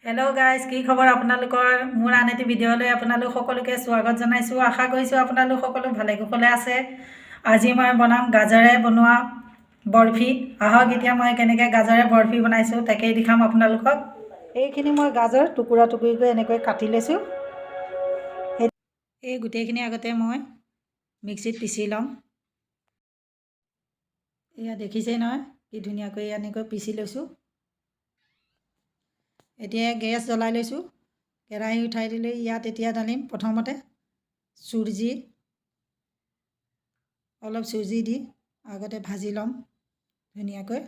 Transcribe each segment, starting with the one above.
Hello' guys, কি খবৰ আপোনালোকৰ? মোৰ আন এটি ভিডিঅ'লৈ আপোনালোক সকলোকে স্বাগত জনাইছোঁ। আশা কৰিছোঁ আপোনালোক সকলো ভালে কুশলে আছে। আজি মই বনাম গাজৰে বনোৱা বৰফি। আহক, এতিয়া মই কেনেকৈ গাজৰে বৰফি বনাইছোঁ, তাকেই দেখাম আপোনালোকক। এইখিনি মই গাজৰ টুকুৰা টুকুৰিকৈ এনেকৈ কাটি লৈছোঁ। এই গোটেইখিনি আগতে মই মিক্সিত পিচি ল'ম। এয়া দেখিছেই নহয়, কি ধুনীয়াকৈ এনেকৈ পিচি লৈছোঁ। এতিয়া গেছ জ্বলাই লৈছোঁ, কেৰাহী উঠাই দিলোঁ। ইয়াত এতিয়া ঢালিম প্ৰথমতে চুজি। অলপ চুজি দি আগতে ভাজি ল'ম ধুনীয়াকৈ।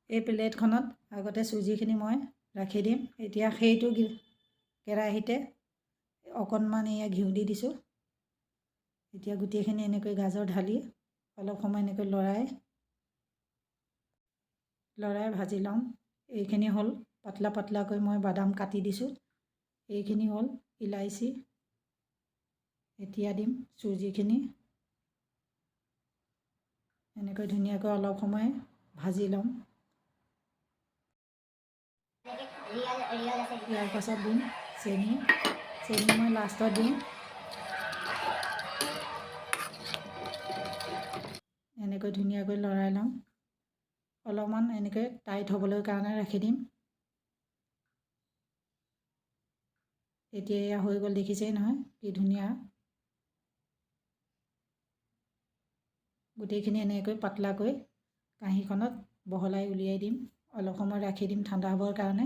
এই প্লেটখনত আগতে চুজিখিনি মই ৰাখি দিম। এতিয়া সেইটো কেৰাহীতে অকণমান এয়া ঘিউ দি দিছোঁ। এতিয়া গোটেইখিনি এনেকৈ গাজৰ ঢালি অলপ সময় এনেকৈ লৰাই লৰাই ভাজি ল'ম। এইখিনি হ'ল পাতলা পাতলাকৈ মই বাদাম কাটি দিছোঁ। এইখিনি হ'ল ইলাচি। এতিয়া দিম চুজিখিনি। এনেকৈ ধুনীয়াকৈ অলপ সময় ভাজি ল'ম। ইয়াৰ পাছত দিম চেনি। চেনি মই লাষ্টত দিম। এনেকৈ ধুনীয়াকৈ লৰাই ল'ম। অলপমান এনেকৈ টাইট হ'বলৈ কাৰণে ৰাখি দিম। এতিয়া এয়া হৈ গ'ল, দেখিছেই নহয় কি ধুনীয়া। গোটেইখিনি এনেকৈ পাতলাকৈ কাঁহীখনত বহলাই উলিয়াই দিম। অলপ সময় ৰাখি দিম ঠাণ্ডা হ'বৰ কাৰণে।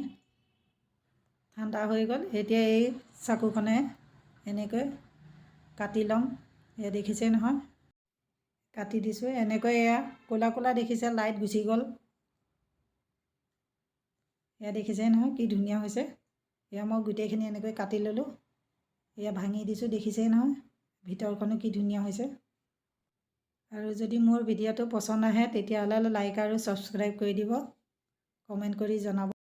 ঠাণ্ডা হৈ গ'ল। এতিয়া এই চাকুখনে এনেকৈ কাটি ল'ম। এয়া দেখিছে নহয়, কাটি দিছোঁ এনেকৈ। এয়া ক'লা ক'লা দেখিছে, লাইট গুচি গ'ল। এয়া দেখিছে নহয়, কি ধুনীয়া হৈছে। এয়া মই গোটেইখিনি এনেকৈ কাটি ল'লোঁ। এয়া ভাঙি দিছোঁ, দেখিছেই নহয়, ভিতৰখনো কি ধুনীয়া হৈছে। আৰু যদি মোৰ ভিডিঅ'টো পচন্দ আহে, তেতিয়াহ'লে লাইক আৰু ছাবস্ক্ৰাইব কৰি দিব, কমেণ্ট কৰি জনাব।